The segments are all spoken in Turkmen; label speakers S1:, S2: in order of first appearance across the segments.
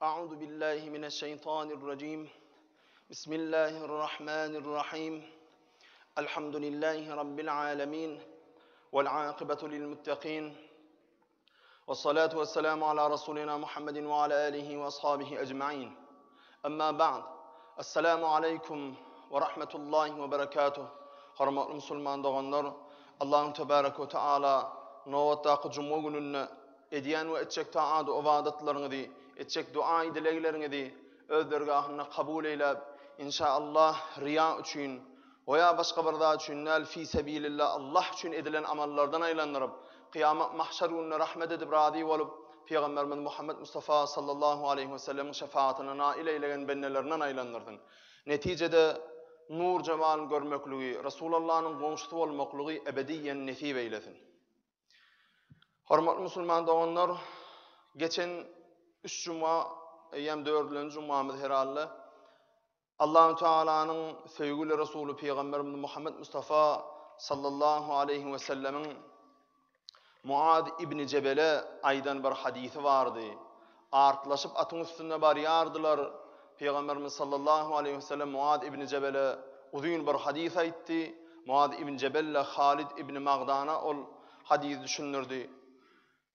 S1: A'udhu billahi mineşşeytanirracim. Bismillahirrahmanirrahim. Elhamdülillahi rabbil alamin. Vel akibetu lil muttaqin. Ve salatu vesselamu ala rasulina Muhammedin ve ala alihi ve ashabihi ecmaîn. Emma ba'd. Esselamu aleýkum we rahmetullahi we berekatuh. Hormatly musulman doganlar, Allahu tebaraka we taala nobatdaky juma gününde edýän we etjek taat ybadatlaryňyzy, etjek duaý dilegleriňizi öz dergahynda kabul eýläp, inşaallah riýa üçin we ýa başga bir zat üçin däl, fi sebilillah Allah üçin edilen amallardan aýlandyryp, kyýamat mahşer gününde rahmet edip razy bolup, Pygamberimiz Muhammet Mustafa sallallahu aleýhi we sellemiň şefaatyna nail eýlegen bendelerinden aýlandyrsyn. Netijede nur jemalyny görmekligi, Resulallanyň goňşusy bolmaklygy ebediýen nesip eýlesin. Hormatly musulman doganlar, geçen üç juma, eýýäm dördülenji jumamyz herhalde. Allahu Tealanyň söýgüli Resuly Pygamberimiz Muhammed Mustafa sallallahu aleýhi we sellemiň Muad ibn Jebele aýdan bir hadysy bardy. Artlaşyp atyň üstünde barýardylar. Pygamberimiz sallallahu aleýhi we sellem Muad ibn Jebele uzyn bir hadys aýtdy. Muad ibn Jebelle Halid ibn Magdana ol hadysy düşündirdi.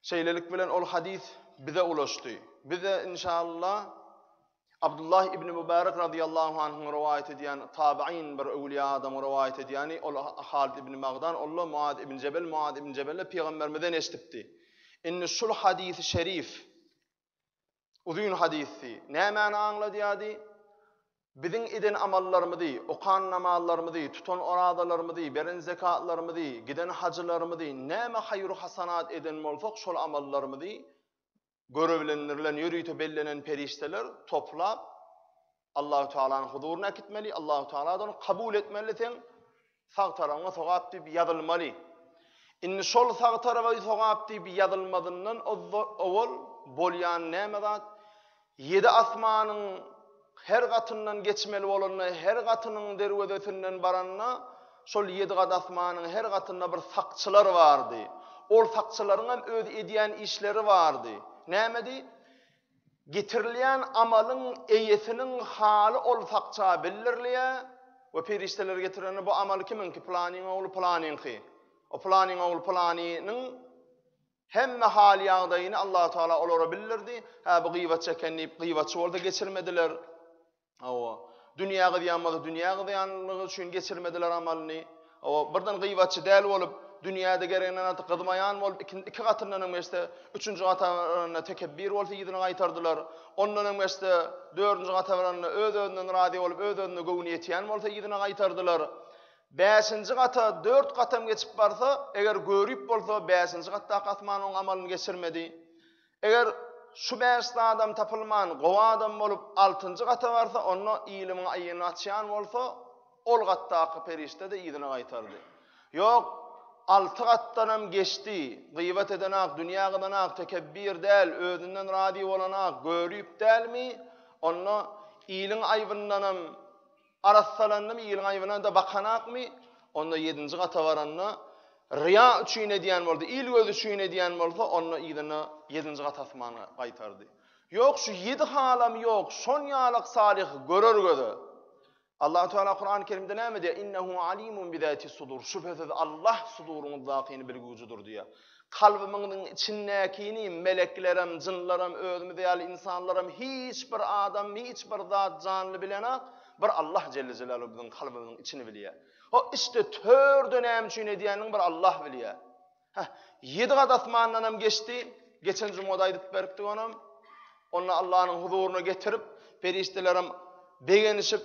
S1: Şeýlelik bilen ol hadys bize ulaşdy. Bize inşallah Abdullah ibn Mübarek radiyallahu anhuň rowaýat edýän tabi'in bir öwliýa adamyň rowaýat edýäni ol Halid ibn Magdan ol Muad ibn Jebel Muad ibn Jebelle pygamberimizden eşidipdi. Indi şul hadysy şerif Uzyn hadysdy. Nämäni aňladýardy? Biziň eden amallarymyzy, okan namazlarymyzy, tutan orazalarymyzy, beren zekatlarymyzy, giden hajylarymyzy, näme haýru-hasanat eden bolsak, şol amallarymyzy görevlendirilen, ýörite bellenen perişdeler toplap, Allahu Tealanyň huzuryna äkitmeli, Allahu Teala-da ony kabul etmeli, seň sag tarabyňa sogap diýip ýazylmaly. Indi şol sag taraba sogap diýip ýazylmazyndan owal bolýan näme zat? Ýedi asmanyň her gatyndan geçmeli bolanda, her gatynyň derwezesinden baranda, şol ýedi gat asmanyň her gatynda bir sakçylar bardy. Ol sakçylaryň hem öz edýän işleri bardy. Nämedi? Getirilýän amalyň eýesiniň haly ol sakça bildirilýär we perişdeler getirende bu amal kimiňki? Pylanyň ogly pylanyňky. O pylanyň ogly pylanynyň hemme hal-ýagdaýyny Allahu Teala olara bildirdi. Hä bu gybat çeken diýip gybatçy bolsa geçirmediler. Hawa. Dünýä gyzýan bolsa dünýä gyzýanlygy üçin geçirmediler amalyny. Hawa, birden gybatçy däl bolup, dünýäde gereginden artyk gyzmaýan bolup, iki, iki gatyndan hem geçse, üçünji gata baranda tekebbir bolsa yzyna gaýtardylar. Ondan hem geçse, dördünji gata baranda öz-özünden razy bolup, öz-özüne göwni ýetýän bolsa yzyna gaýtardylar. Bäşinji gata dört gatam geçip barsa, eger görip bolsa, bäşinji gatdaky asman oň amalyny geçirmedi. Eger şu bäş zadam tapylman, gowy adam bolup, altynjy gata barsa, onda ilimiň aýyny açýan bolsa, ol gatdaky perişde-de yzyna gaýtardy. Ýok, alty gatdanam geçdi, gybat edenak, dünýä gyzanak, tekebbir däl, özünden razy bolanak, görip dälmi, onda iliň aýbyndanam Arassalandymy, iliň aýbyna-da bakanakmy, onda ýedinji gata baranda, ryýa üçin edýän bolsa, il gözi üçin edýän bolsa, onda yzyna ýedinji gat asmana gaýtardy. Ýok, şu ýedi halam ýok, şon ýalak salyh görer göze. Allahu Teala Kur'an-ı Kerimde näme diýýär? Innehu alimun bi zati sudur. Şübhesiz Allah suduryňyzdakyny bilgüjidir diýýär. Kalbymyň içindäkini meleklerem, jynlaram, özümiz ýaly ynsanlaram hiç bir adam, hiç bir zat janly bilenak, bir Allah jelle jelaluhu biziň kalbymyzyň içini bilýär. O içde törde näme üçin edýänini bir Allah bilýär. Heh, ýedi gat asmandanam geçdi, geçen jumada aýdyp beripdik onam. Onda Allahnyň huzuryna getirip, perişdelerem begenişip,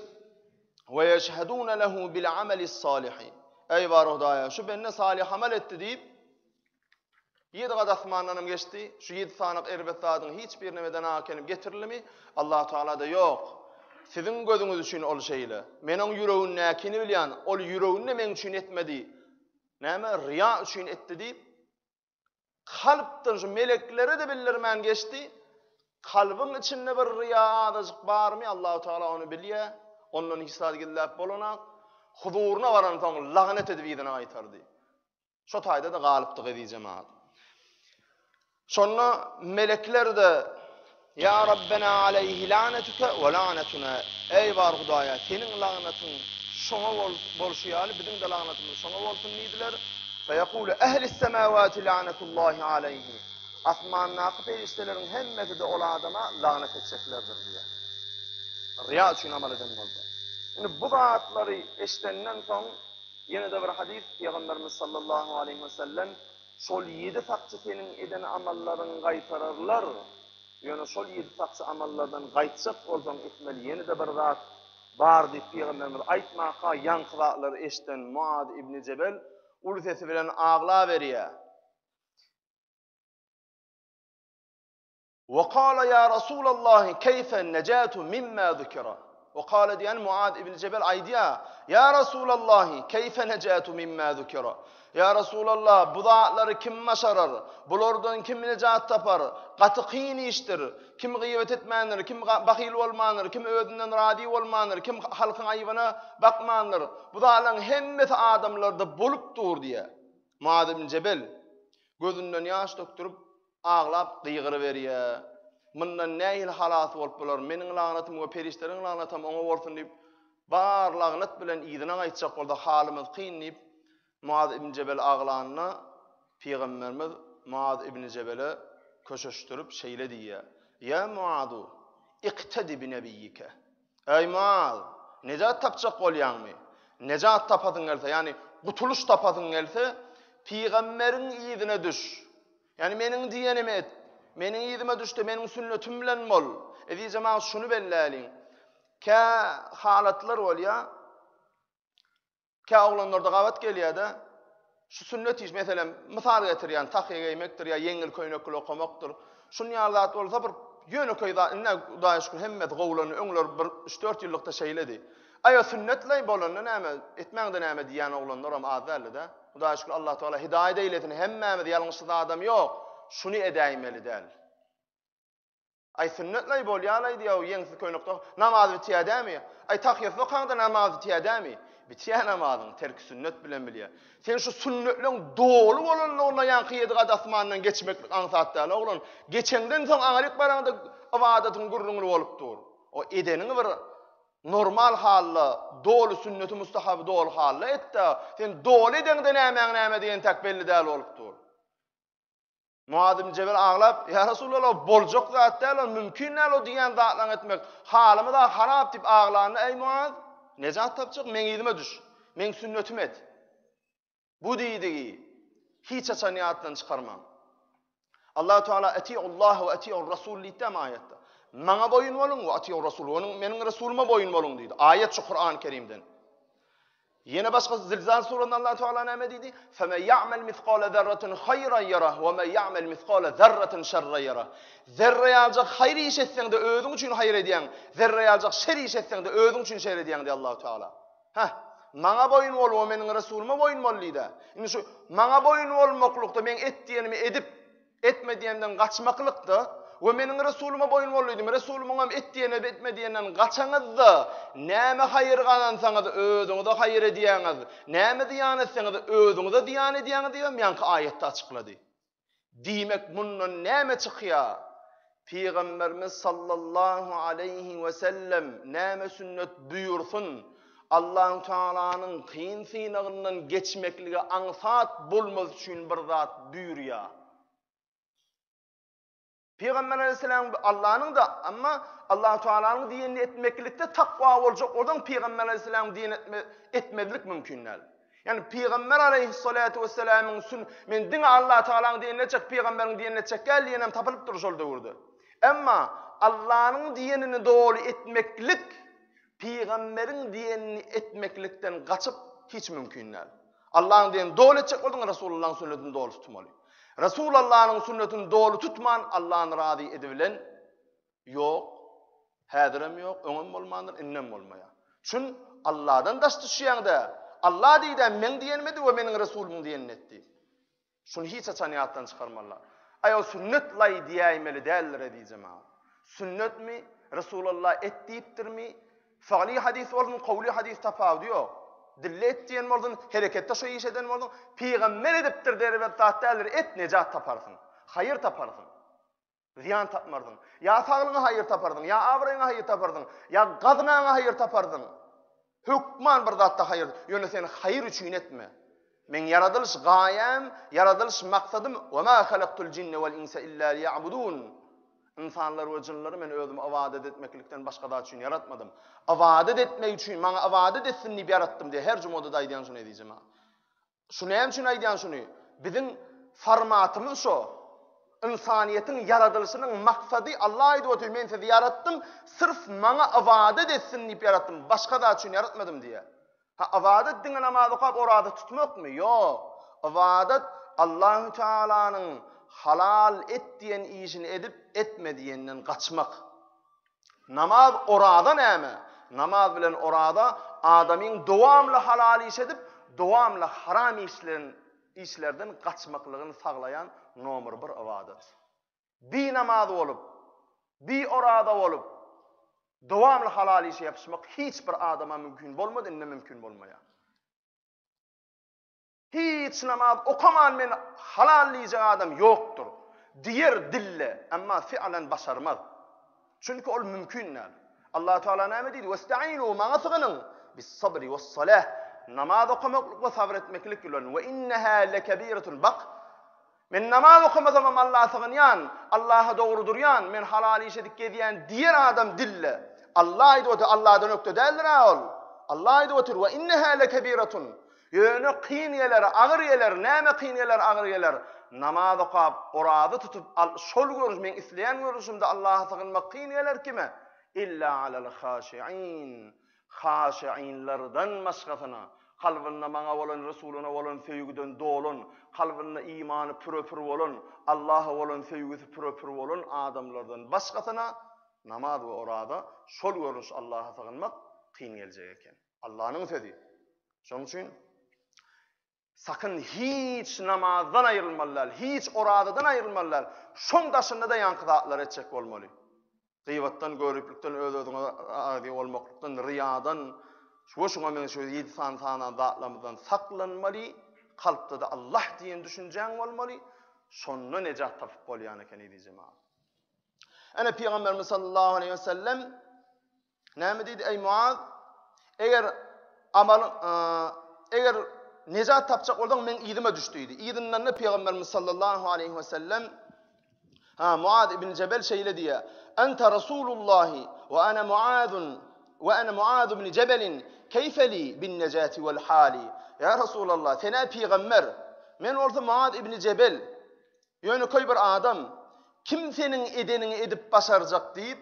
S1: Ve yeşhedûne lehu bil amelis salihi. Eý bar Hudaýa, şu bende salih amal etdi diýip, ýedi gat asmandanam geçdi. Şu ýedi sanyk erbet zadyň hiç birine beden akenip getirilimi? Allah Teala da ýok. Siziň gözüňiz üçin ol şeýle. Men oň ýüregindäkini bilýän. Ol ýüreginde meň üçin etmedi. Näme? Riýa üçin etdi diýip, Kalpdan şu meleklere-de bildirmän geçdi. Kalbyň içinde bir ryýa azajyk barmy, Allahu Teala ony bilýär. Ondan hiç zat gizläp bolanak. Huzuryna baransoň lagnet edip yzyna gaýtardy. Şo taýda-da galypdy gyzy jemaat. Şonda melekler-de. Ýa Rabbena aleýhi la'netuke we la'netuna. Eý bar Hudaýa, seniň lagnatyň şoňa bolşy ýaly biziň-de lagnatymyz şoňa bolsun diýdiler. Feýekulu ehlis-semawati la'netullahi aleýhi. Asmandaky perişdeleriň hemmesi-de ol adama lagnat etjeklerdir diýýär. Ryýa üçin amal eden bolsa. Indi bu zatlary eşidenden soň ýene-de bir hadys Pygamberimiz sallallahu aleýhi wesellem Şol ýedi sakçy seniň eden amallaryňy gaýtararlar. Ýöne şol ýedi sakçy amallardan gaýtjak bolsaň etmeli ýene-de bir zat bar diýip pygamberimiz aýtmaka ýaňky zatlary eşiden Muaz ibni Jebel uly sesi bilen aglaberýär. We kala ýa Rasulallahi keýfe nejatu mimma zükira. We kala diýen Muad ibn Jebel aýdýar, Ýa Rasulallahi keýfe nejatu mimma zükira. Ýa Rasulallah, bu zatlary kim başarar? Bulardan kim nejat tapar? Gaty kyn işdir. Kim gyýbat etmändir, kim bahyl bolmandyr, kim özünden razy bolmandyr, kim halkyň aýybyna bakmandyr. Bu zatlaryň hemmesi adamlarda bolup dur diýýär. Muad ibn Jebel gözünden ýaş dökdürip, Aglap gygyryberýär. Mundan nähili halas bolup bolar? Meniň lagnatym we perişdeleriň lagnatam oňa bolsun diýip, bar lagnat bilen yzyna gaýtjak bolsa halymyz kyn diýip, Muaz ibn Jebel aglanda, Pygamberimiz Muaz ibn Jebele köşeşdirip şeýle diýýär, Ýa Muazu, iktedi bi nebiýike. Eý Muaz, nejat tapjak bolýaňmy? Nejat tapasyň gelse, ýagny gutulyş tapasyň gelse, pygamberiň yzyna düş. Ýagny meniň diýenimi et. Meniň yzyma düşde meniň sünnetim bilen bol. Eziz jemagat şuny belläliň. Kä halatlar bolýar. Kä oglanlarda gabat gelýär-de, şu sünnet iş, meselem, mysal getirýän, tahýa geýmekdir ýa ýeňil köýnekli okamakdyr. Şuny ýaly zat bolsa bir ýönekeý zat, indi Hudaýa şükür hemmesi gowulandy, öňler bir üç-dört ýyllykda şeýledi. Aý, o sünnetleý bolanda näme, etmäňde näme diýýän oglanlaram az däldi-de. Hudaýa şükür Allah Tagala hidaýat eýlesin, hemmämiz ýalňyşsyz adam ýok, şuny edäýmeli däl. Aý sünnetlaý bolýalaý diýýär o ýeňsiz köýnek dok namaz bitýä dämi? Aý tahýasyz okaňda namaz bitýä dämi? Bitýä namazyň terki sünnet bilen bilýä. Sen şu sünnetleň doly bolanlygynda ýaňky ýedi gat asmandan geçmeklik aňsat däl oglan. Geçeňden soň aňryk baraňda ybadatyň gürrüňli bolup dur. O edeniňi bir normal halda doly sünneti mustahaby doly halda etde. Sen doly edeňde nämäň näme diýen täk belli däl bolup dur. Muaz ibn Jebel aglap, Ýa Resulallah, boljak zat däl ol, mümkin däl o diýýän zatlaryňy etmek. Halymyz-a harap diýip aglanda, Eý Muaz, nejat tapjak, meň yzyma düş. Meň sünnetimi et. Bu diýdigi hiç haçan ýatdan çykarmaň. Allahu Teala etiullaha we etiur rasul diýdi hem aýatda. Maňa boýun boluň we etiur rasul, onuň meniň resulyma boýun boluň diýdi. Aýat şu Kur'an-ı Kerimden. Ýene başga Zilzal surasynda Allah Teala näme diýdi? Femen ya'mel misqala zerratin haýran ýara we men ya'mel misqala zerratin şerran ýara. Zerre ýaljak haýyr iş etseň-de özüň üçin haýyr edýäň, zerre ýaljak şer iş etseň-de özüň üçin şer edýäň diýdi Allah Teala. Heh, maňa boýun bol we meniň Resulyma boýun bol diýdi. Indi şu maňa boýun bolmaklykda meň et diýenimi edip, Etme diýenden gaçmaklykda we meniň Resulyma boýun bol diýdim. Resulymyňam et diýene etme diýenden gaçaňyzda, näme haýyr gazansaňyz özüňize haýyr edýäňiz, näme zyýan etseňiz özüňize zyýan edýäňiz diýibem ýaňky aýatda açyklady. Diýmek mundan näme çykýar? Pygamberimiz sallallahu aleýhi we sellem näme sünnet buýursyn, Allahu Tagalanyň kyn synagyndan geçmeklige aňsat bolmaz üçin bir zat buýurýar. Pygamber aleyhisselam Allanyň da amma Allahu Taalanyň diýenini etmeklikde takwa boljak bolsaň Pygamber aleyhisselam diýen etme, etmezlik mümkin däl. Ýani Pygamber aleyhissalatu vesselamyň sün men diňe Allah Taalanyň diýenini etjek, pygamberiň diýenini etjek däl diýenem tapylypdyr şol döwürde. Emma Allanyň diýenini doly etmeklik Pygamberiň diýenini etmeklikden gaçyp hiç mümkin däl. Allaň diýenini doly etjek bolsaň Resulullahyň sünnetini doly tutmaly. Resulallanyň sünnetini doly tutman Allany razy edibilen ýok. Häzirem ýok, öňem bolmandyr, indem bolmaýar. Çün Alladan daş düşýäňde, Alla diýdä meň diýenimi edi we meniň Resulymyň diýenini et diýip. Şuny hiç haçan ýatdan çykarmalylar. Aý ol sünnet laý diýäýmeli däldir eziz jemagat. Sünnetmi, Resulallah et diýipdirmi? Fygly hadys bolsun, kowly hadys tapawudy ýok. Dilde et diýen bolsun, hereketde şo iş eden bolsun, pygamber edipdir erbet zat däldir, et nejat taparsyň. Haýyr taparsyň. Zyýan tapmarsyň. Ýa saglygyňa haýyr taparsyň, ýa abraýyňa haýyr taparsyň, ýa gazynaňa haýyr taparsyň. Hökman bir zatda haýyr, ýöne sen haýyr üçin etme. Meň ýaradylyş gaýam, ýaradylyş maksadym we ma halaktul jinne wal insa illa liýabudun. Ynsanlary we jynlary men özüme ybadat etmeklikden başga zat üçin ýaratmadym. Ybadat etmek üçin, maňa ybadat etsin diýip ýaratdym diýýär. Her jumada-da aýdýan şuny ezizim. Şu näme üçin aýdýan şuny? Biziň formatymyz şo. Ynsanyýetiň ýaradylyşynyň maksady Allah aýdyp otyr, men sizi ýaratdym, syrf maňa ybadat etsin diýip ýaratdym, başga zat üçin ýaratmadym diýýär. Ha ybadat diňe namaz okap oraza tutmakmy? Ýok. Ybadat Allahu Tealanyň halal et diýen işini edip, etme diýenden gaçmak. Namaz, oraza näme? Namaz bilen oraza adamyň dowamly halal iş edip, dowamly haram işlerin işlerden gaçmaklygyny saglaýan nomer bir ybadat. Bi namaz bolup, bi oraza bolup, dowamly halal işe ýapyşmak hiç bir adama mümkin bolmady, indi mümkin bolmaýar. Hiç namaz okaman men halal diýjek adam ýokdur. Diýer dille, emma fi'len başarmaz. Çünki ol mümkin däl. Allah Teala näme diýdi? Westa'inu maňa sygynyň bis sabri wes salah. Namaz okamaklyk we sabyr etmeklik bilen. We inneha lekebiretun bak. Men namaz okamasamam Allaha sygynýan, Allaha dogry durýan, men halal iş edip gezýän diýer adam dille. Allah aýdyp otyr, Allahdan ökde däldir-ä ol. Allah aýdyp otyr, we inneha lekebiretun. Ýöne kyn geler, agyr geler, näme kyn geler, agyr geler? Namaz okap, oraza tutup, şol görnüş, meň isleýän görnüşimde Allaha sygynmak kyn geler kime? Illa alal haşiin. Haşiinlerden başgasyna, kalbynda maňa bolan, Resulyna bolan söýgüden dolan, kalbynda imany püre-pür bolan, Allaha bolan söýgüsi püre-pür bolan adamlardan başgasyna namaz we oraza şol görnüş Allaha sygynmak kyn geljek eken. Allanyň sözi. Şonuň üçin Sakyn hiç namazdan aýrylmaly däl, hiç orazadan aýrylmaly däl. Şoň daşynda-da ýaňky zatlary etjek bolmaly. Gybatdan, göriplikden, öz-özüňe razy bolmaklykdan, ryýadan we şuňa meňzeş ýedi sany sanan zatlarymyzdan saklanmaly, kalpda-da Allah diýen düşünjäň bolmaly, şonda nejat tapyp bolýan eken eziz jemagat. Ene Pygamberimiz sallallahu aleýhi we sellem Näme diýdi? Eý Muaz, eger amal eger nejat tapjak bolsaň, meň yzyma düş diýdi. Yzyndan-da Pygamberimiz sallallahu aleýhi we sellem Ha Muaz ibn Jebel şeýle diýýär: Ente Rasulullahi we ana Muazun we ana Muaz ibn Jebelin keýfe li bin nejati wal hali. Ýa Rasulallah, sen-ä pygamber, men bolsa Muaz ibn Jebel. Ýönekeý bir adam, Kim seniň edeniňi edip başarjak diýip,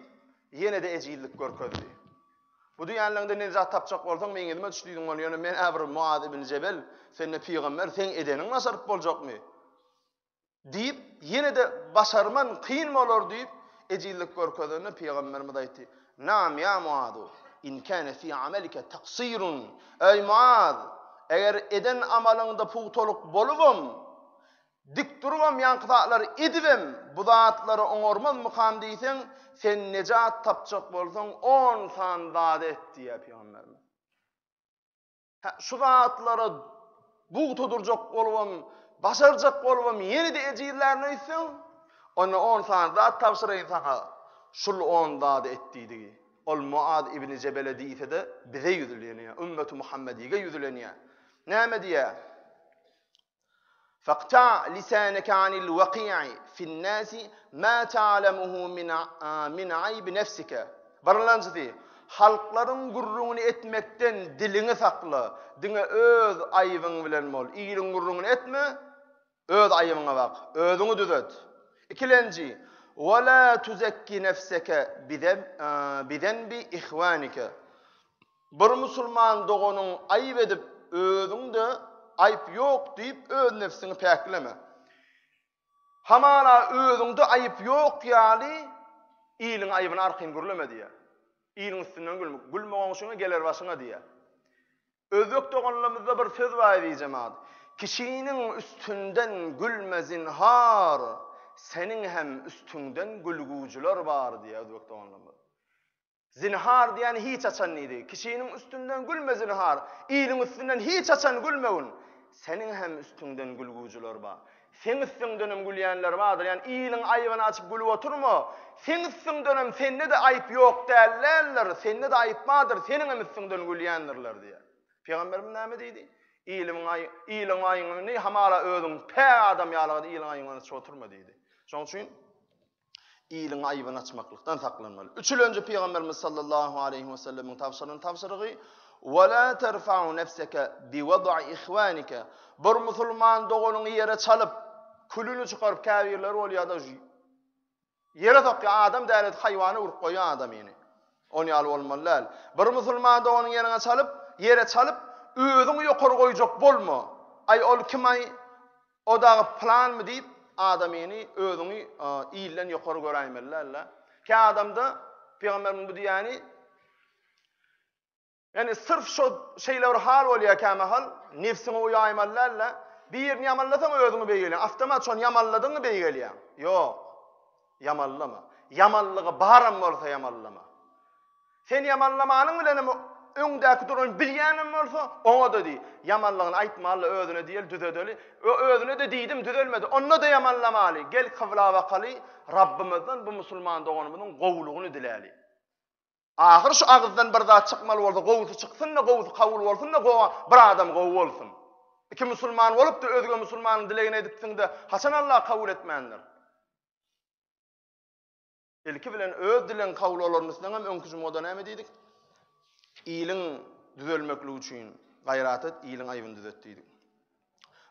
S1: ýene-de ejizlik görkezdi. Bu diýenleriňde nejat tapjak bolsaň, meň yzyma düş diýdiň ony, ýöne men-ä bir Muaz ibn Jebel, sen-de pygamber, seň edeniňi başaryp boljakmy? Diýip, ýene-de başarman kyn bolar diýip, ejizlik görkezende pygamberimiz aýtdy, Naam ýa Muazu, in kâne fî amelike taksirun. Eý Muaz, eger eden amalyňda pugtalyk bolubam, Dik durubam ýaňky zatlary edibem bu zatlary oňarmazmykam diýseň, sen nejat tapjak bolsaň on sany zady et diýýär pygamberimiz. Hä, şu zatlara bugta durjak bolubam, başarjak bolubam ýene-de ejizlärin öýtseň, onda on sany zat tabşyraýyn saňa, şul on zady et diýdigi. Ol Muaz ibn Jebele diýse-de bize ýüzlenýär, ümmeti Muhammedige ýüzlenýär. Näme diýýär? Faqta' lisaneke anil waqi'i fin-nasi ma ta'lemuhu min min aýbi nefsike. Birinjisi, halklaryň gürrüňini etmekden diliňi sakla, diňe öz aýybyň bilen bol. Iliň gürrüňini etme, öz aýybyňa bak, özüňi düzet. Ikilenji, we la tuzekki nefseke bizenbi ihwanike. Bir musulman doganyň aýyp edip, özüňde aýyp ýok diýip öz nebsiňi päkleme. Hamala özüňde aýyp ýok ýaly iliň aýybyny arkaýyn gürleme diýýär. Iliň üstünden gülme. Gülme goňşyňa geler başyňa diýýär. Özbek doganlarymyzda bir söz bar eziz jemagat. Kişiniň üstünden gülme zinhar, seniň hem üstüňden gülgüjiler bar diýýär özbek doganlarymyz. Zinhar diýýäni hiç haçan diýdi. Kişiniň üstünden gülme zinhar, iliň üstünden hiç haçan gülmegin. Seniň hem üstüňden gülgüjiler bar. Seň üstüňdenem gülýänler bardyr. Ýagny iliň aýybyny açyp gülüp oturma. Seň üstüňdenem sende-de aýyp ýok dällerdir, sende-de aýyp bardyr, seniňem üstüňden gülýändirler diýýär. Pygamberimiz näme diýdi? Iliň aý, iliň aýybyny hamala özüň päk adam ýaly iliň aýybyny açyp oturma diýdi. Şonuň üçin iliň aýybyny açmaklykdan saklanmaly. Üçülenji Pygamberimiz sallallahu aleýhi we sellemiň tabşyran tabşyrygy Ve la terfa'u nefseke bi wad'i ihwanike. Bir musulman doganyňy ýere çalyp, külüni çykaryp käbirleri bolýar-da ýere sokýar, adam däl edip haýwana urup goýýar adamyny. On ýaly bolmaly däl. Bir musulman doganyňy ýeriňe çalyp, ýere çalyp, özüňi ýokary goýjak bolma. Aý ol kim aý? O dagy pylanmy diýip, adamyny, özüňi ilden ýokary göräýmeli däl-de. Kä adamda, pygamberimiziň bu diýýäni, ýagny syrf şo şeýle bir hal bolýar kämahal, nebsiňe uýaýmaly däl-de, birini ýamanlasaň özüňi beýgelýäň, awtomat şony ýamanladyňmy beýgelýäň. Ýok. Ýamanlama. Ýamanlygy baram bolsa ýamanlama. Sen ýamanlamanyň bilenem öňdäki duran bilýänem bolsa, oňa-da diý. Ýamanlygyny aýtmaly, özüne diýeli, düzedeli. Özüne-de diýdim, düzelmedi. Onda-da ýamanlamaly. Gel kybla bakaly, Rabbymyzdan bu musulman doganymyzyň gowulygyny diläli. Ahyr şu agyzdan bir zat çykmaly bolsa, gowusy çyksyn-da, gowusy kabul bolsun-da, bir adam gowy bolsun. Iki musulman bolup-da, özge musulmanyň dilegini edipsiň-de, haçan Allah kabul etmändir? Ilki bilen öz dilegiň kabul bolaryny isleňem öňki jumgada näme diýdik? Iliň düzelmekligi üçin gaýrat et, iliň aýbyny düzet diýdik.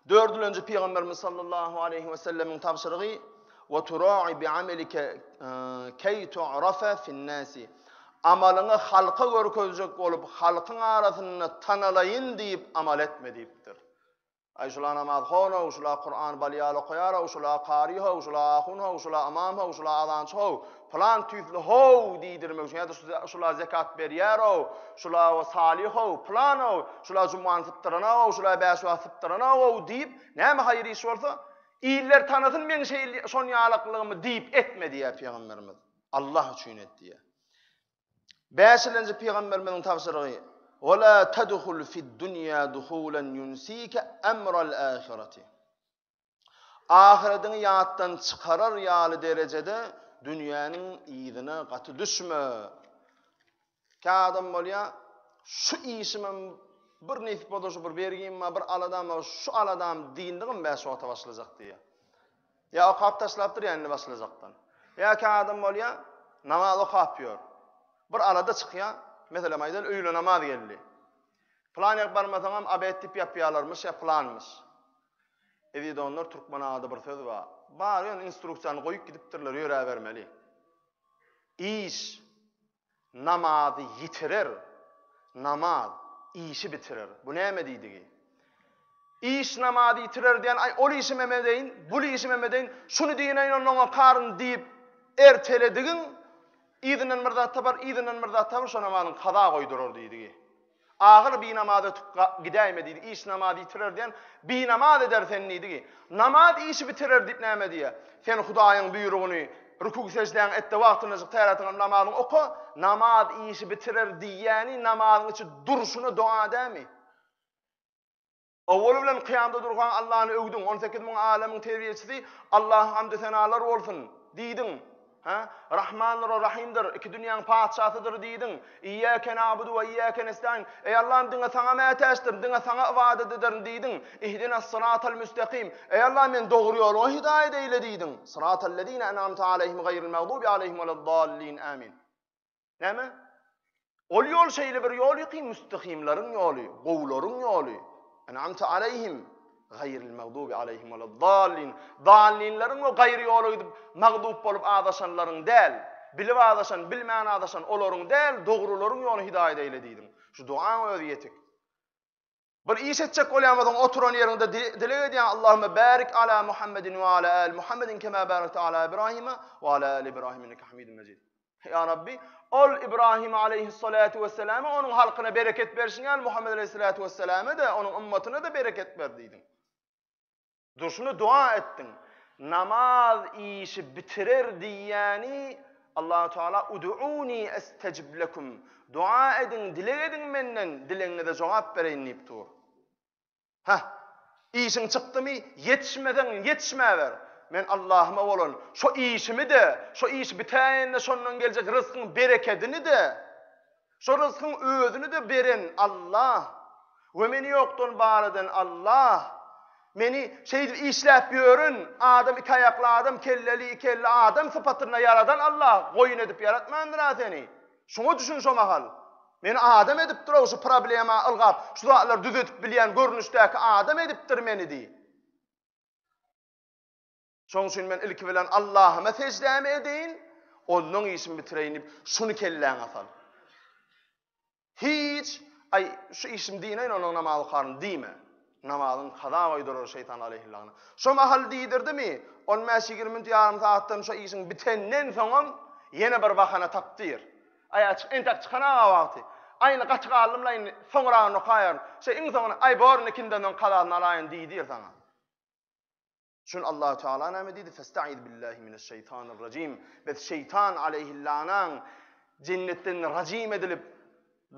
S1: Dördülenji pygamberimiz sallallahu aleýhi we sellemiň tabşyrygy we tura'i bi amelike kay tu'rafa fin nasi. Amalyňy halka görkezjek bolup halkyň arasynda tanalaýyn diýip amal etme diýipdir. Aý şula namaz hon-ow, şula Kuran bal ýaly okaýar-ow, şula kary-how, şula ahun-how, şula ymam-how, şula azançy-how, pylan tüýsli-how diýdirmek üçin ýa-da şula zekat berýär-ow, şula salyh-ow, pylan-ow, şula jumany sypdyranok-ow, şula bäş wagt sypdyranok-ow diýip, näme haýyr iş bolsa, iller tanasyn meň şeýle şon ýalaklygymy diýip etme diýýär pygamberimiz. Allah üçin et diýýär. Bäşilenji pygamberimiziň tabşyrygy, Ve la tedhul fid-dunýa duhulan yunsike emral ahireti. Ahyretiňi ýatdan çykarar ýaly derejede dünýäniň yzyna gaty düşme. Kä adam bolýar, şu işimem bir nesip bolsa şu bir bergim bar, bir aladam bar, şu aladam dynlygym bäş wagta başlajak diýýär. Ýa okap taşlapdyr, ýa indi başlajakdan. Ýa kä adam bolýar, namaz okap ýör. Bir alada çykýar, meselem aýdaly, öýle namaz geldi. Pylan ýere barmasaňam obed diýip ýapýarlarmyş ýa pylanmyş. Eziz doganlar, türkmen agada bir söz bar. Bar ýöne instruksiýany goýup gidipdirler, ýöräbermeli. Iş Namazy ýitirer, namaz işi bitirer. Bu näme diýdigi? Iş namazy ýitirer diýen, aý ol işimem edeýin, bul işimem edeýin, şuny diýeýin onda oňa karyn diýip erteledigiň, yzyndan bir zat tapar, yzyndan bir zat tapar, şo namazyň kaza goýdurar diýdigi. Ahyr binamaz ötüp gidäýme diýdi. Iş namazy ýitirer diýen, binamaz eder seni diýdigi. Namaz işi bitirer diýip näme diýýär? Sen Hudaýyň buýrugyny rükug-seždäňi et-de wagtyndajyk täretyňam namazyňy oka, namaz işi bitirer diýýäni namazyň içi durşuna doga dämi? Owaly bilen kyýamda durkaň Allany öwdüň, 18 müň älemiň terbiýeçisi Allaha hamdy-senalar bolsun! diýdiň. Hä? Rahmandyr we Rahymdyr, iki dünýäň patyşasydyr diýdiň. Iýýäke na'budu we iýýäke nestaîn. Eý Allahym diňe Saňa mätäçdirin, diňe Saňa ybadat ederin diýdiň. Ihdinas syratal müstakim. Eý Allahym meni dogry ýoluňa hidaýat eýle diýdiň. Syratal lezine en'amte aleýhim gaýril magdubi aleýhim weled-dallin. Amin. Näme? Ol ýol şeýle bir ýol ki, müstehimleriň ýoly, gowularyň ýoly. En'amte aleýhim gaýril magdubi aleýhim weled-dallin. Dallinleriň we gaýry ýola gidip magdub bolup azaşanlaryň däl, bilip azaşan, bilmän azaşan olaryň däl, dogrularyň ýoluny hidaýat eýle diýdiň. Şu duaň özi ýetik. Bir iş etjek bolýan bolsaň, oturan ýeriňde dileg edýäň, Allahümme barik ala Muhammedin we ala ali Muhammedin kema barakte ala Ibrahime we ala ali Ibrahim inneke Hamidun Mejid. Ýa Rabbi, ol Ibrahim aleyhissalatu vesselama onuň halkyna bereket berşiň ýaly Muhammed aleyhissalatu vesselama-da, onuň ümmetine-de bereket ber diýdiň. Durşuna dua etdiň. Namaz işi bitirer diýýäni Allahu Teala Ud'uni estejib lekum. Dua ediň, dileg ediň menden, dilegiňize jogap bereýin diýip dur. Hah. Işiň çykdymy, ýetişmeseň ýetişmäber. Men Allahyma bolan şo işimi-de, şo iş bitäýende şondan geljek ryskyň berekedini-de, şo ryskyň özüni-de beren Allah we meni ýokdan bar eden Allah, meni şeýdip işläp ýören adam iki aýakly adam, kelleli iki elli adam sypatynda ýaradan Allah, goýun edip ýaratmandyr-a seni. Şuňa düşün şo mahal. Meni adam edipdir-ow şu problema ylgap, şu zatlary düzedip bilýän görnüşdäki adam edipdir meni diý. Şoň üçin men ilki bilen Allahyma seždämi edeýin, onnoň işimi bitireýin diýip, şuny kelläňe sal. Hiç, aý, şu işimi diýineýin, onnoň namaz okaryn diýme. Namazyň kaza goýdurar şeýtan aleýhillagna. Şo mahal diýdirdimi, on bäş-ýigrimi minut, ýarym sagatdan şo işiň bitenden soňam ýene bir bahana tapdyr. Aý, açyk, entek çykan-a wagty. Aý, indi gaty galdym-la, indi soňragyny okaýaryn. Şeý, iň soňunda, aý, bor, indi ikinden soň kazasyny alaýyn diýdir saňa. Şun Allahu Teala näme diýdi? Festaiz billahi mineşşeýtanirrajim. Biz şeýtan aleýhillanaň jennetden rajim edilip,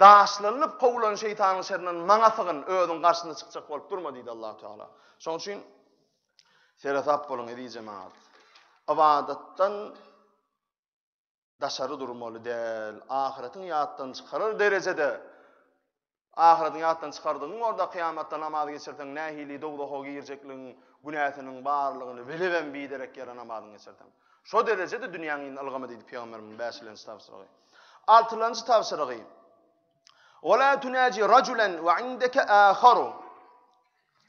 S1: daşlanylyp kowulan şeýtanyň şerinden maňa sygyn, özüň garşyna çykjak bolup durma diýdi Allahu Teala. Şonuň üçin seresap boluň eziz jemagat. Ybadatdan daşary durmaly däl. Ahyretiň ýatdan çykarar derejede ahyretiň ýatdan çykardygyň orda kyýamatda namaz geçirseň nähili dowzaha girjekligiň günäsiniň barlygyny bilibem biderek ýere namazyňy geçirseň. Şo derejede dünýäň yzyna ylgama diýdi pygamberimiziň bäşilenji tabşyrygy. Altylanjy tabşyrygy. Wa la tunaji rajulan we indeke aharu.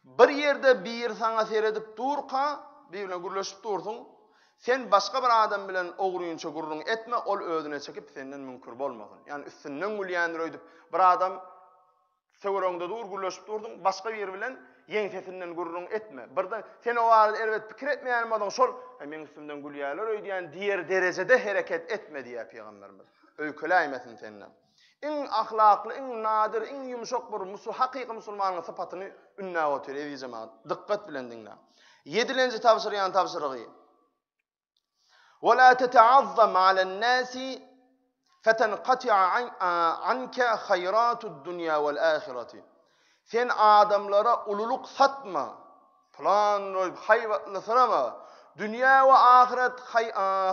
S1: Bir ýerde biri saňa seredip durka, biri bilen gürleşip dursuň, sen başga bir adam bilen ogrynça gürrüň etme, ol özüne çekip senden müňkür bolmasyn. Ýagny üstünden gülýändir öýdüp, bir adam töweregiňde dur, gürleşip dursuň, başga biri bilen ýeňsesinden gürrüň etme. Birden sen o barada erbet pikir etmeýän bolsaň, şol, Äý, meň üstümden gülýärler öýdýän diýer derejede hereket etme diýýär pygamberimiz. Öýkeläýmesin senden. Iň ahlakly, iň nadir, iň ýumşak bir musul, hakyky musulmanyň sypatyny ündäp otyr, eziz jemagat. Dykgat bilen diňläň. Ýedilenji tabşyrýan tabşyrygy. Wa la teta'azzam alen-nasi fetenqati'a anka haýratud-dunýa wal-ahirati. Sen adamlara ululyk satma, pylan goýup haýbatlysyrama, dünýä we ahyret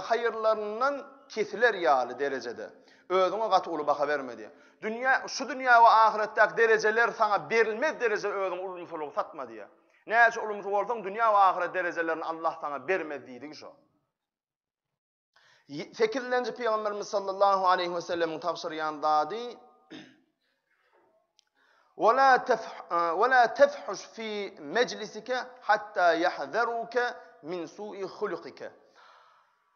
S1: haýyrlaryndan kesiler ýaly derejede. Özüňe gaty uly baha berme diýýär. Dünýä, şu dünýä we ahyretdäki derejeler saňa berilmez derejede özüňe ulumsylygy satma diýýär. Näçe ulumsy bolsaň dünýä we ahyret derejelerini Allah saňa bermez diýdigi şo. Sekizlenji Pygamberimiz sallallahu aleýhi we sellemiň tabşyrýan zady Wa la tef wa la tefhuş fi mejlisike hatta yahzaruke min su'i hulukike.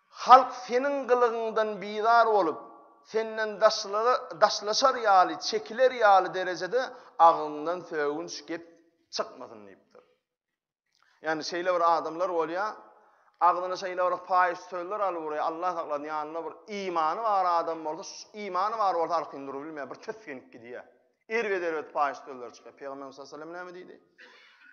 S1: Halk seniň gylygyňdan bizar bolup, senden daşlaşar ýaly, çekiler ýaly derejede agzyňdan sögünç gep çykmasyn diýipdir. Ýagny şeýle bir adamlar bolýar, agzyna şeýle bir paýyş sözler alyp urýar, Allah saklasyn, ýanynda bir imany bar adam bolsa, şu imany bar bolsa arkaýyn durup bilmeýär, bir tisginip gidýär. Erbet-erbet paýyş sözler çykýar. Pygamberimiz sallallahu aleyhi ve sellem näme diýdi?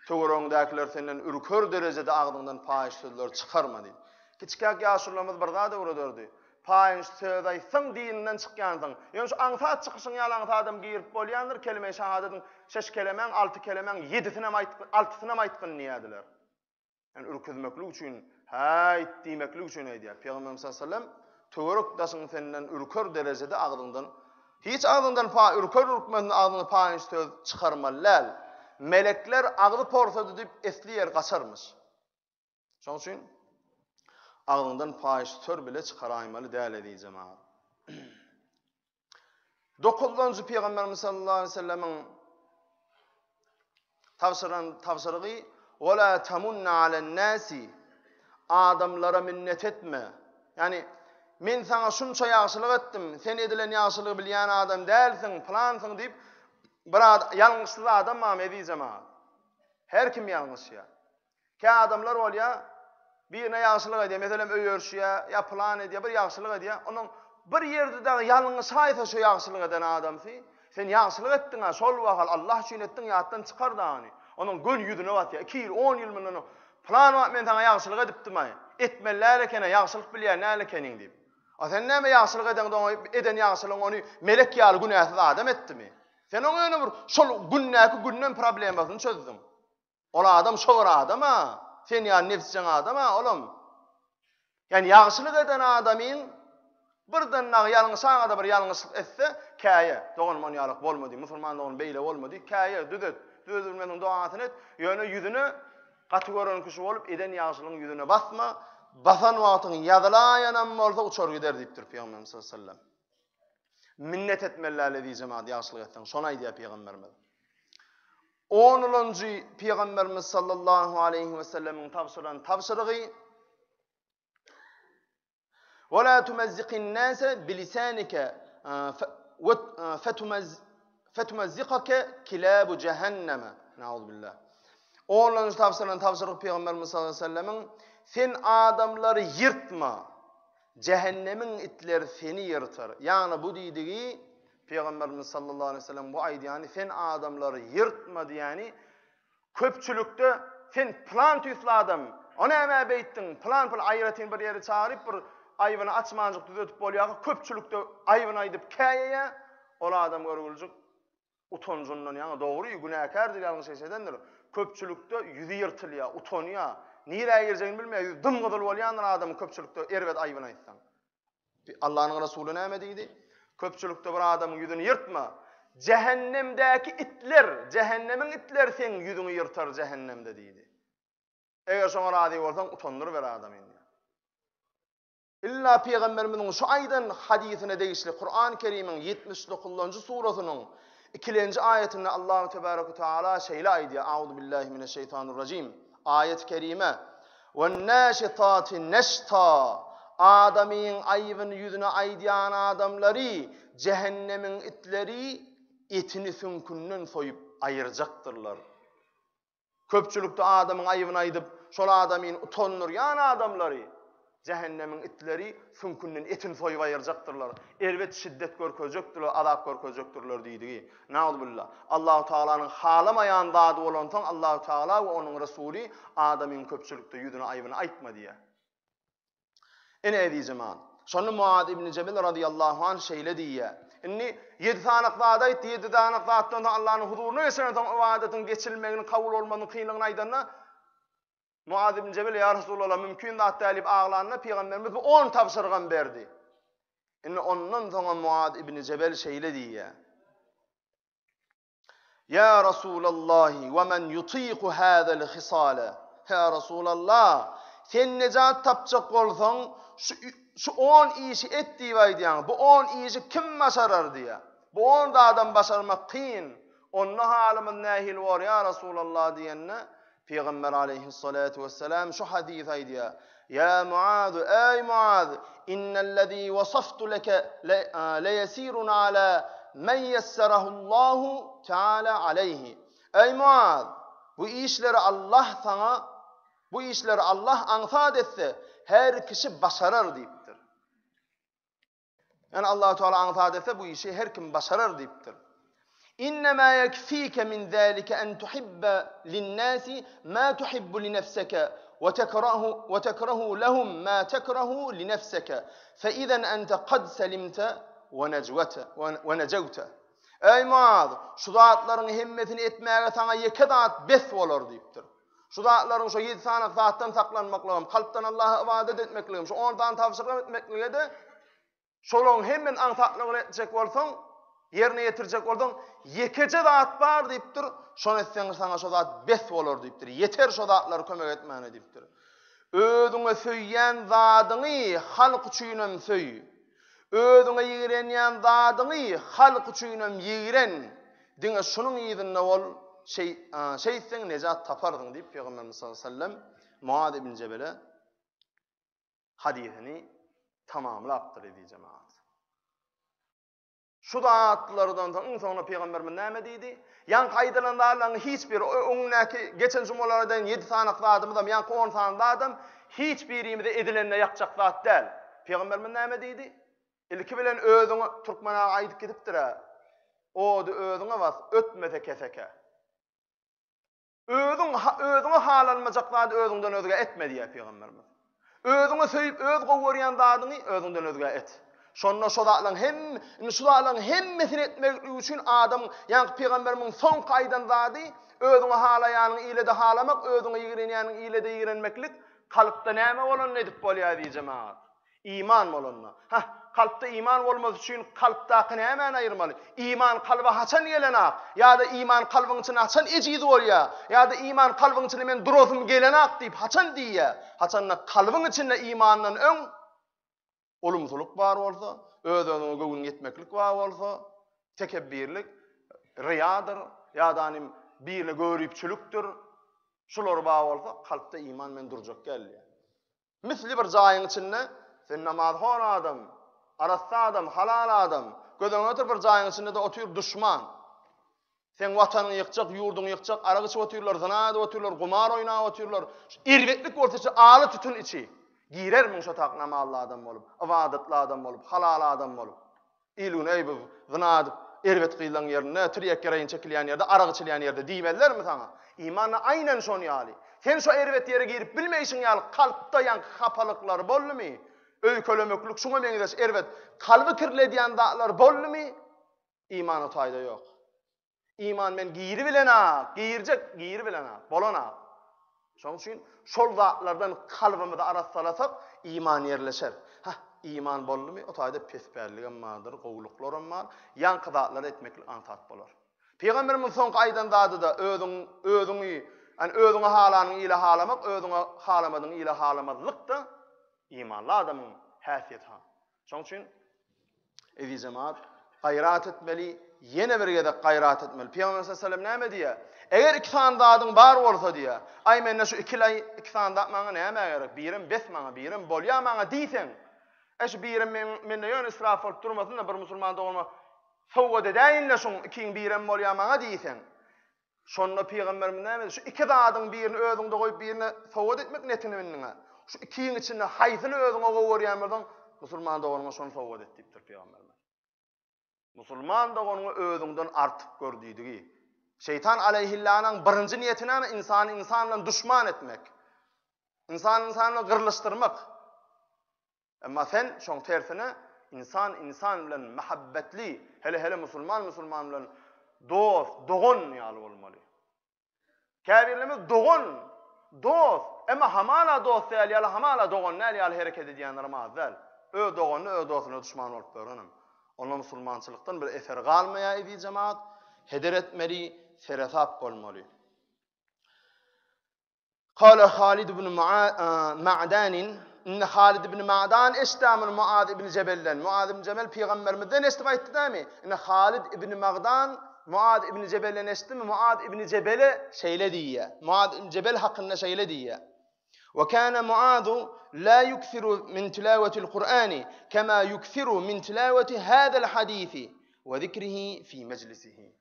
S1: Töweregiňdäkiler senden ürker derejede agzyňdan paýyş sözler çykarma diýdi. Kiçikäk ýaşulularymyz bir zat öwrederdi. Paýyş söz aýtsaň dininden çykýansyň. Ýöne şu aňsat çykyşyň ýaly aňsadam girip bolýandyr, kelime-i şahadatyň şeş kelemäň, alty kelemäň ýedisinem aýt, altysynam aýtgyn diýýärdiler. Ýani ürküzmeklik üçin, häýt diýmeklik üçin aýdýar. Pygamberimiz sallallahu aleyhi ve sellem töwerek daşyň senden ürker derejede agzyňdan hiç agzyňdan pa ürker ürkmezden agzyňdan paýyş söz çykarmaly däl. Melekler agzy porsady diýip esli ýer gaçarmyş. Şonuň üçin agzyňdan paýyş söz bile çykaraýmaly däl eziz jemagat. Dokuzynjy Pygamberimiz sallallahu aleyhi ve sellemiň tabşyran tabşyrygy "Ve la tamunna alen-nasi" Adamlara minnet etme. Ýani men saňa şunça ýagşylyk etdim, sen edilen ýagşylygy bilýän adam dälsiň, pylansyň diýip bir ýalňyşsyz adam barmy eziz jemagat? Her kim ýalňyşýar. Kä adamlar bolýar, birine ýagşylyk edýär, meselem öý örşýär, ýa pylan edýär, bir ýagşylyk edýär. Onuň bir ýerde dagy ýalňyşaýsa şo ýagşylyk eden adamsy, sen ýagşylyk etdiň-ä, şol wahal Allah üçin etdiň, ýatdan çykar dagyny. Onuň göni ýüzüne basýar. Iki ýyl, on ýyl mundan öň, pylan wagt men saňa ýagşylyk edipdim-aý, etmeli däl eken-ä, ýagşylyk bilýän däl ekeniň diýip. A sen näme ýagşylyk edeňde oňa eden ýagşylygyň ony melek ýaly günäsiz adam etdimi? Sen oň ýöne bir şol gündäki günden problemasyny çözdüň. Ol adam şo bir adam-a, sen ýaly nebsjeň adam-a olam. Ýani ýagşylyk eden adamyň birden dagy ýalňyşaga-da bir ýalňyşlyk etse, käýe, doganym on ýalak bolma diý, musulman doganym beýle bolma diý, käýe, düzet, düzedilmeziniň dogasyny et, ýöne ýüzüne gaty gören kişi bolup eden ýagşylygyň ýüzüne basma, basan wagtyň ýazylaýanam bolsa uçar gider diýipdir Pygamberimiz sallallahu aleyhi ve sellem. Minnet etmeli däl eziz jemaat ýagşylyk etseň, şony aýdýar Pygamberimiz. Onulanjy Pygamberimiz sallallahu aleyhi ve sellemiň tabşyran tabşyrygy Ve la tumezzikin nase bilisanike fetumezzikake kilabu cehenneme. Nauzubillah. Onlanjy tabşyrylan tabşyryk Pygamberimiz sallallahu aleyhi ve sellemiň sen adamlary ýyrtma. Jähennemiň itleri seni ýyrtar. Ýagny bu diýdigi Pygamberimiz sallallahu aleýhi we sellem bu aýdýany sen adamlary ýyrtma diýýäni köpçülikde sen pylan tüýsli adam, o nämä beýtdiň, pylan pylan aýratyn bir ýere çagyryp bir aýbyny açmanjyk düzedip bolýarka köpçülikde aýbyny aýdyp käýeýär, ol adam görgüljik Utanjyndan ýaňa dogry, günäkärdir, ýalňyş iş edendir. Köpçülikde ýüzi ýyrtylýar, utanýar. Nirä girjegini bilmeýär, ýüzi dym-gyzyl bolýandyr adamyň köpçülikde erbet aýbyny aýtsaň. Allanyň Resuly näme diýdi? Köpçülikde bir adamyň ýüzüni ýyrtma. Jähennemdäki itler, jähennemiň itleri seň ýüzüňi ýyrtar jähennemde diýdi. Eger şoňa razy bolsaň, utandyryber adamyny. Illa Pygamberimiziň şu aýdan hadysyna degişli Kuran Kerimiň 79-njy surasynyň ikilenji aýatynda Allahu tebaraka we taala şeýle aýdýar, Auzu billahi mineşşeýtanirrajim. Aýat-y kerime, Wen-naşitati neşta, Adamyň aýbyny ýüzüne aýdýan adamlary jähennemiň itleri etini süňkünden soýup aýyrjakdyrlar. Köpçülikde adamyň aýybyny aýdyp, şol adamyny utandyrýan adamlary jähennemiň itleri süňkünden etini soýup aýyrjakdyrlar, erbet şiddet görkezjekdirler, azap görkezjekdirler diýdigi. Nauzubilla. Allahu Tagalanyň halamaýan zady bolansoň Allahu Tagala we onuň Resuly adamyň köpçülikde ýüzüne aýbyny aýtma diýýär. Ine eziz jemaat. Şonda Muaz ibn Jebel razyýallahu anh şeýle diýýär. Indi ýedi sanak zat aýtdy, ýedi sanak zatdan soň Allanyň huzuryna geçensoň ybadatyň geçilmegini, kabul bolmagynyň kynlygyny aýdanda Muaz ibn Jebel ýa Resulallah mümkin zat däl diýip aglanda pygamberimiz bu on tabşyrygam berdi. Indi ondan soňam Muaz ibn Jebel şeýle diýýär. Ýa Rasulallahi we men yutiku hazal hisale. Ýa Rasulallah, sen nejat tapjak bolsaň, şu şu on işi et diýip aýdýaň. Bu on işi kim başarar diýýär. Bu on zadam başarmak kyn. Onda halymyz nähili bor ýa Rasulallah diýende, Pygamber aleýhissalatu wessalam şu hadysy aýdýar, Ýa Muaz, eý Muaz, innellezî wasaftu leke leyesirun ala men yesserahullahu teala aleyhi. Eý Muaz, bu işleri Allah saňa, bu işleri Allah aňsat etse, her kişi başarar diýipdir. Ýani Allahu Teala aňsat etse bu işi her kim başarar diýipdir. Innema yekfike min zalika en tuhibbe linnasi ma tuhibbu li nefseke we tekrahu we tekrahu lehum ma tekrahu li nefseke fe izen ente kad selimte we nejwete we nejewte. Eý Muaz, şu zatlaryň hemmesini etmäge saňa ýeke zat bes bolar diýipdir. Şu zatlaryň şu ýedi sany zatdan saklanmaklygam, kalpdan Allaha ybadat etmekligem, şu on sany tabşyryk etmeklige-de şolaryň hemmesini aňsatlygyny etjek bolsaň, ýerine ýetirjek bolsaň, ýekeje zat bar diýipdir, şony etseň saňa şo zat bes bolar diýipdir. Ýeter şo zatlara kömek etmäne diýipdir. Özüňe söýýän zadyňy halk üçinem söý. Özüňe ýigrenýän zadyňy halk üçinem ýigren. Diňe şunuň yzynda bol, şeý, şeýtseň nejat taparsyň diýip Pygamberimiz sallallahu aleyhi ve sellem Muaz ibn Jebele hadysyny tamamlapdyr eziz jemaat. Şu zatlardan soň iň soňunda Pygamberimiz näme diýdi? Ýaňky aýdylan zatlaryň hiç biri, öňündäki geçen jumalarda aýdan ýedi sany zadymyzam, ýaňky on sany zadam hiç birimize edilende ýakjak zat däl. Pygamberimiz näme diýdi? Ilki bilen özüňe, türkmen aga aýdyp gidipdir-ä, Ody özüňe bas, ötmese keseke. Özüň özüňe halanmajak zady özüňden özgä etme diýýär pygamberimiz. Özüňe söýüp, öz gowy görýän zadyňy özüňden özgä et. Şonda şo zatlaryň hem indi şu zatlaryň hemmesini etmeklik üçin adamyň, ýaňky pygamberimiň soňky aýdan zady, özüňe halaýanyňy ile-de halamak, özüňe ýigrenýäniňi ile-de ýigrenmeklik kalpda näme bolanda edip bolýar eziz jemagat? Iman bolanda. Hah, kalpda iman bolmasy üçin kalpdaky nämäni aýyrmaly? Iman kalba haçan gelenak? Ýa-da iman kalbyň içinde haçan ejiz bolýar? Ýa-da iman kalbyň içinde men durasym gelenak diýip haçan diýýär? Haçanda kalbyň içinde imandan öň ulumsylyk bar bolsa, öz-özüňe göwün ýetmeklik bar bolsa, tekebbirlik, ryýadyr, ýa-da birine göripçilikdir, şular bar bolsa, kalpda iman men durjak gelýär. Misli bir jaýyň içinde sen namazhon adam, arassa adam, halal adam, göz öňüne getir bir jaýyň içinde-de otyr duşman. Seň watanyňy ýykjak, ýurduňy ýykjak, arak içip otyrlar, zyna edip otyrlar, gumar oýnap otyrlar. Şu erbetlik bolsa içi aly tütün içi. Girermiň şo tak namazly adam bolup, ybadatly adam bolup, halal adam bolup. Il-gün eý bu zyna edip erbet gyzlaň ýerinde, tirýek gereýin çekilýän ýerde, arak içilýän ýerde diýmezlermi saňa? Iman-da aýnan şon ýaly. Sen şo erbet ýere girip bilmeýşiň ýaly kalpda ýaňky hapalyklar boldumy? Öýkelemeklik şuňa meňzeş erbet kalby kirledýän zatlar boldumy? Iman o taýda ýok. Iman men giribilenak, girjek, giribilenak, bolanak. Şonuň üçin şol zatlardan kalbymyzy arassalasak, iman ýerleşer. Hah, iman boldumy, o taýda pespälligem bardyr, gowulyklaram bar. Ýaňky zatlary etmeklik aňsat bolar. Pygamberimiziň soňky aýdan zady-da özüň, özüňi, ýani özüňe halanyňy ile halamak, özüňe halamadyňy ile halamazlyk-da imanly adamyň häsiýeti ha. Şonuň üçin eziz jemaat, gaýrat etmeli, ýene bir gezek gaýrat etmeli. Pygamber sallallahu aleyhi ve sellem näme diýýär? Eger iki sany zadyň bar bolsa diýýär, aý mende şu ikilaý iki sany zat maňa nämä gerek? Birem bes maňa, birem bolýar maňa diýseň, e şu birem men mende ýöne israf bolup durmasyn-da bir musulman doganyma sowgat edäýin-le şuň ikiň birem bolýar maňa diýseň, Şonda pygamberimiz näme diýdi? Şu iki zadyň birini özüňde goýup, birine sowgat etmek netini bildiň-ä. Şu ikiň içinde haýsyny özüňe gowy görýän bolsaň, musulman doganyňa şony sowgat et diýipdir pygamberimiz. Musulman doganyňy özüňden artyk gör diýdigi. Şeýtan aleýhillanyň birinji niýeti näme? Ynsany ynsan bilen duşman etmek. Ynsany ynsan bilen gyrlyşdyrmak. Emma sen şoň tersine ynsan ynsan bilen mähabbetli, hele-hele musulman musulman bilen dost, dogan ýaly bolmaly. Käbirlerimiz dogan, dost, emma hamala dost däl ýaly, hamala dogan däl ýaly hereket edýänlerem az däl. Öz doganyna, öz dostuna duşman bolup ýörenem. Onda musulmançylykdan bir eser galmaýar eziz jemagat. Heder etmeli, seresap bolmaly. Kale Halid ibn Ma'danin, Indi Halid ibn Ma'dan eşitdi muny Muaz ibn Jebelden. Muaz ibn Jebel pygamberimizden eşidip aýtdy dämi? Indi Halid ibn Magdan Muaz ibn Jebelden eşitdimi? Muaz ibn Jebele şeýle diýýär. Muaz ibn Jebel hakynda şeýle diýýär. Wa kana Muazu la yukthiru min tilawatil Kur'ani kema yukthiru min tilawati hadal hadisi we zikrihi fi mejlisihi.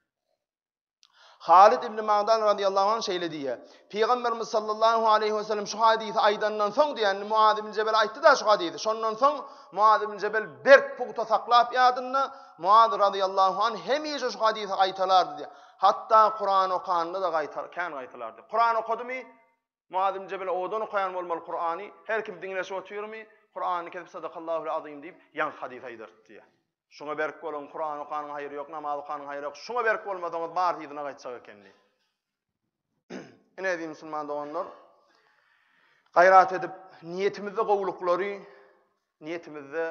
S1: Halid ibn Magdan razyýallahu anh şeýle diýýär, Pygamberimiz sallallahu aleýhi we sellem şu hadysy aýdandan soň diýýär, indi Muaz ibn Jebel aýtdy-da şu hadysy, şondan soň Muaz ibn Jebel berk pugta saklap ýadynda, Muaz razyýallahu anh hemişe şu hadysy gaýtalardy diýýär. Hatda Kuran okanda-da gaýta, kän gaýtalardy. Kuran okadymy, Muaz ibn Jebel owadan okaýan bolmaly Kurany, her kim diňleşip otyrmy, Kuranyny kesip Sadakallahul azim diýip, ýaňky hadysy aýdardy diýýär. Şuňa berk boluň, Kuran okanyň haýry ýok, namaz okanyň haýry ýok, şuňa berk bolmasaňyz bary yzyna gaýtjak eken diýip. Ine eziz musulman doganlar, gaýrat edip niýetimizde gowulyklary, niýetimizde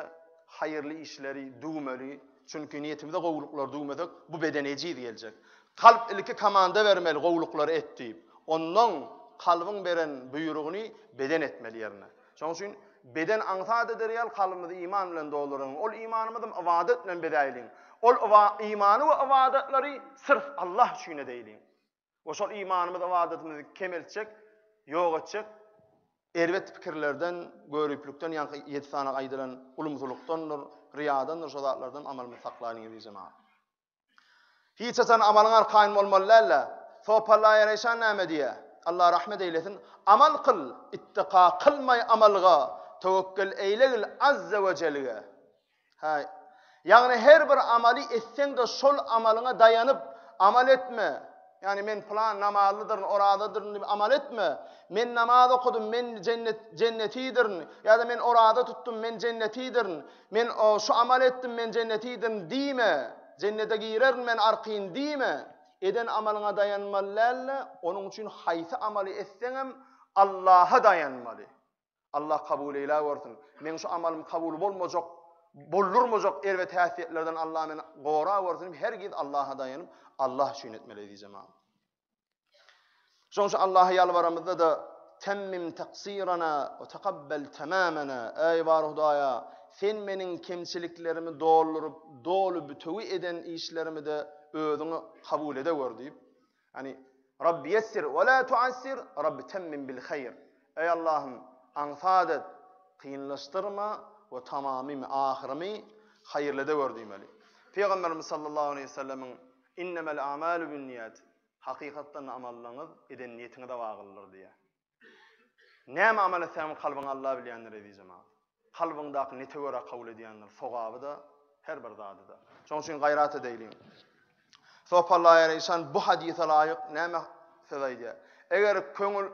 S1: haýyrly işleri düwmeli. Çünki niýetimizde gowulyklary düwmesek, bu beden ejiz geljek. Kalp ilki komanda bermeli gowulyklary et diýip. Ondan kalbyň beren buýrugyny beden etmeli ýerine. Şonuň üçin beden aňsat eder ýaly kalbymyzy iman bilen dolduryň. Ol imanymyzam ybadat bilen bezäýliň. Ol imany we ybadatlary syrf Allah üçin edeýliň. We şol imanymyzy, ybadatymyzy kemeltjek, ýok etjek erbet pikirlerden, göriplikden, ýaňky ýedi sany aýdylan ulumsylykdandyr, ryýadandyr şo zatlardan amalymyzy saklaýlyň eziz jemagat. Hiç haçan amalyň arkaýyn bolmaly däl-de. Sopalla Ereşan näme diýýär? Allah rahmet eýlesin. Amal kyl, ittika kylmaý amalga, töwekgel eýlegil Azze we Jelge. Hä, ýagny her bir amaly etseň-de şol amalyňa daýanyp amal etme. Ýagny men pylan namazlydyryn, orazadyryn diýip amal etme. Men namaz okadym, men jennet jennetidirin ýa-da men oraza tutdum, men jennetidirin. Men şu amal etdim, men jennetidirin diýme. Jennete girerin men arkaýyn diýme. Eden amalyňa daýanmaly däl-de, onuň üçin haýsy amaly etseňem Allaha daýanmaly. Allah kabul eýläp görsün. Meň şu amalym kabul bolmajak, boldurmajak erbet häsiýetlerden Allah meni gorap görsün diýip hergiz Allaha daýanyp, Allah üçin etmeli eziz jemagat. Şonuň üçin Allaha ýalbaramyzda-da Temmim taksirana we takabbel tamamana. Eý bar Hudaýa, sen meniň kemçiliklerimi dolduryp, doly bütewi eden işlerimi-de özüňe kabul edewür diýip, Ýagny, Rabbi ýessir we la tuassir, Rabbi temmim bil haýr. Eý Allahym, aňsat et, kynlaşdyrma we tamamymy, ahyrymy haýyrly edewür diýmeli. Pygamberimiz sallallahu aleýhi we sellemiň Innemel a'malu bin-niýat, Hakykatdan amallaryňyz eden niýetiňize baglydyr diýýär. Näme amal etseňem kalbyňy Allah bilýändir eziz jemagat. Kalbyňdaky nete görä kabul edýändir, sogaby-da, her bir zady-da. Şonuň üçin gaýrat edeýliň. Sopallaýar işan bu hadysa laýyk näme söz aýdýar? Eger köňül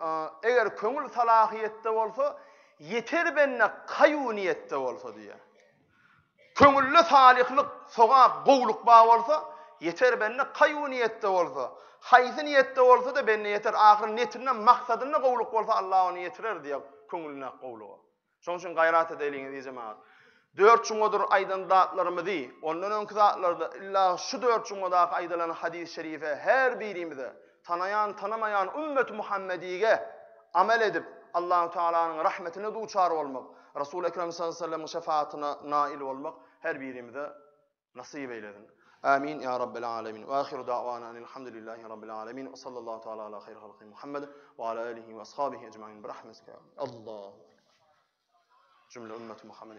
S1: eger köňül salahyýetde bolsa, ýeter bende kaýu niýetde bolsa diýýär. Köňülde salyhlyk, sogap, gowulyk bar bolsa, ýeter bende kaýu niýetde bolsa. Haýsy niýetde bolsa-da bende ýeter. Ahyry netinde, maksadynda gowulyk bolsa Allah ony ýetirer diýýär köňülindäki gowulyga. Şonuň üçin gaýrat edeliň eziz jemagat. Dört jumadyr aýdan zatlarymyzy, ondan öňki zatlarda illa şu dört jumadaky aýdylan hadys şerife her birimize, tanaýan, tanamaýan ümmeti Muhammedige amel edip, Allahu Tealanyň rahmetine duçar bolmak, Resul Ekrem sallallahu aleyhi ve sellemiň şefaatine nail bolmak her birimize Nasyp eýlesin. Amin ya Rabbel alemin. Ve ahiru da'wana enilhamdülillahi Rabbil alemin. Ve sallallahu teala ala hayr halki Muhammed ve ala alihi ve ashabihi ecmain. Bi rahmetike. Allahu Ekber. Cümle ümmeti Muhammed.